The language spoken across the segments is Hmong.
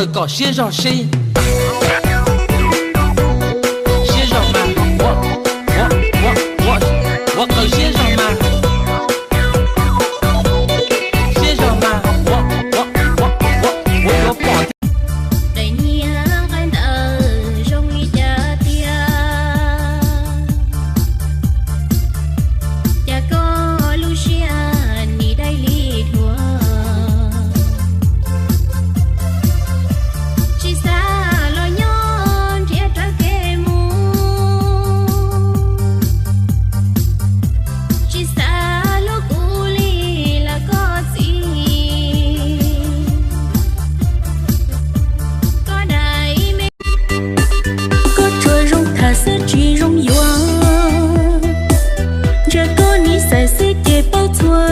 Kom siab zog seb, siab zog mas, ua, ua, ua, ua, ua qaws siab zog mas, siab zog mas, ua, ua, ua, ua yuav pom thiab. Daim nyiaj nqaij ntawd zoo li cas tiag? Cas koj lub siab nim dai li dhuav? Tsis xav los nyob nrhiav rawv kev mus, tsis xav hlub kuv li los koj txiv. Koj daim me, koj tsuas zoo tham xwb tsis zoo yuav, ntsia koj niv xais xwb ces paub txhua.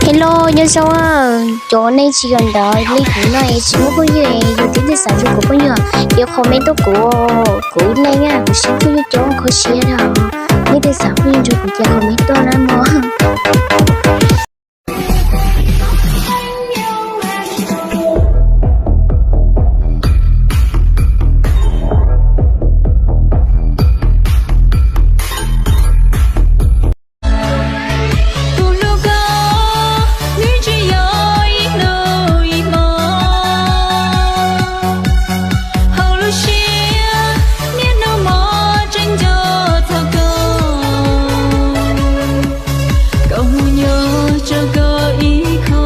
Hello, nyob zoo, cov neeg tsis kawm ntawv li kuv no es tsis muaj phooj ywg es yus twb tsis xav nrog kuv phooj ywg, ces comment tuaj kuv, kuv ib leeg kuv siab phooj ywg coob kho siab na. Nej twb xav phooj ywg nrog kuv ces comment tuaj na mog. Tus hlub koj, nws tsis yog ib hnub ib hmo, hauv lub siab niaj hnub mos tseem nco txog koj, koj mus nyob rau koj ib khub.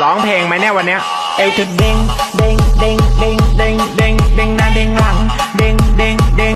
ร้องเพลงไหมเนี่ยวันเนี้ย เอวเธอเด้งเด้งเด้งเด้งเด้งเด้งเด้งหน้าเด้งหลัง เด้งเด้งเด้ง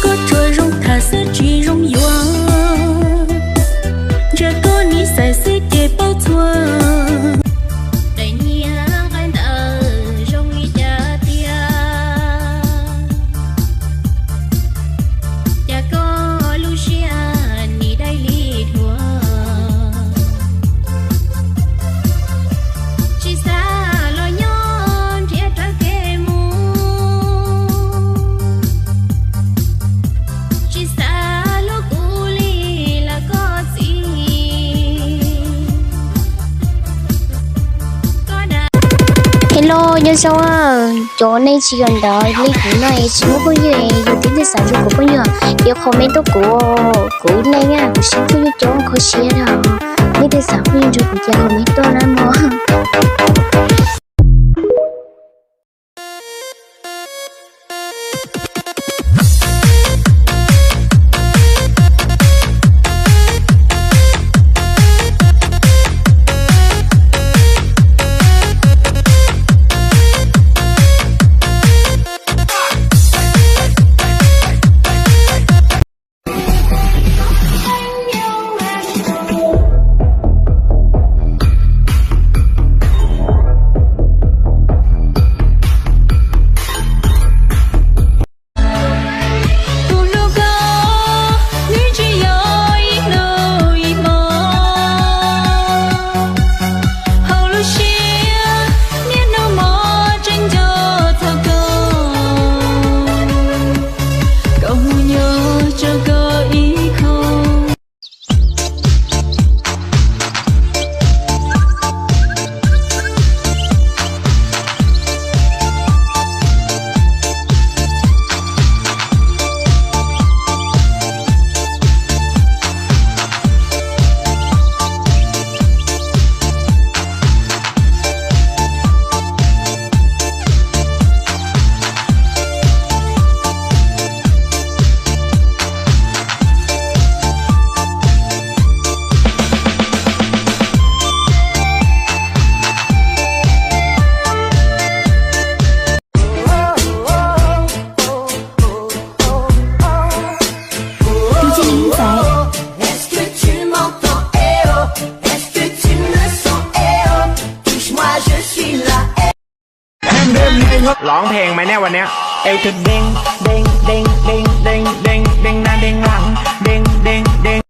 Koj tsuas zoo tham xwb tsis zoo yuav, ntsia koj niv xais xwb ces paub txhua. Daim nyiaj nqaij ntawd zoo li cas tiag, cas koj lub siab nim dai li dhuav. Tsis xav los nyob nrhiav rawv kev mus, tsis xav hlub kuv li los koj txiv. Hello, nyob zoo, cov neeg tsis kawm ntawv li kuv no es tsis muaj phooj ywg es yus twb tsis xav nrog kuv phooj ywg, ces comment tuaj kuv, kuv ib leeg kuv siab phooj ywg coob kho siab na. Nej twb xav phooj ywg nrog kuv ces comment tuaj na mog. ร้องเพลงไหมเนี่ยวันเนี้ย Em cứ đen đen đen đen đen đen đen na đen lăng đen đen đen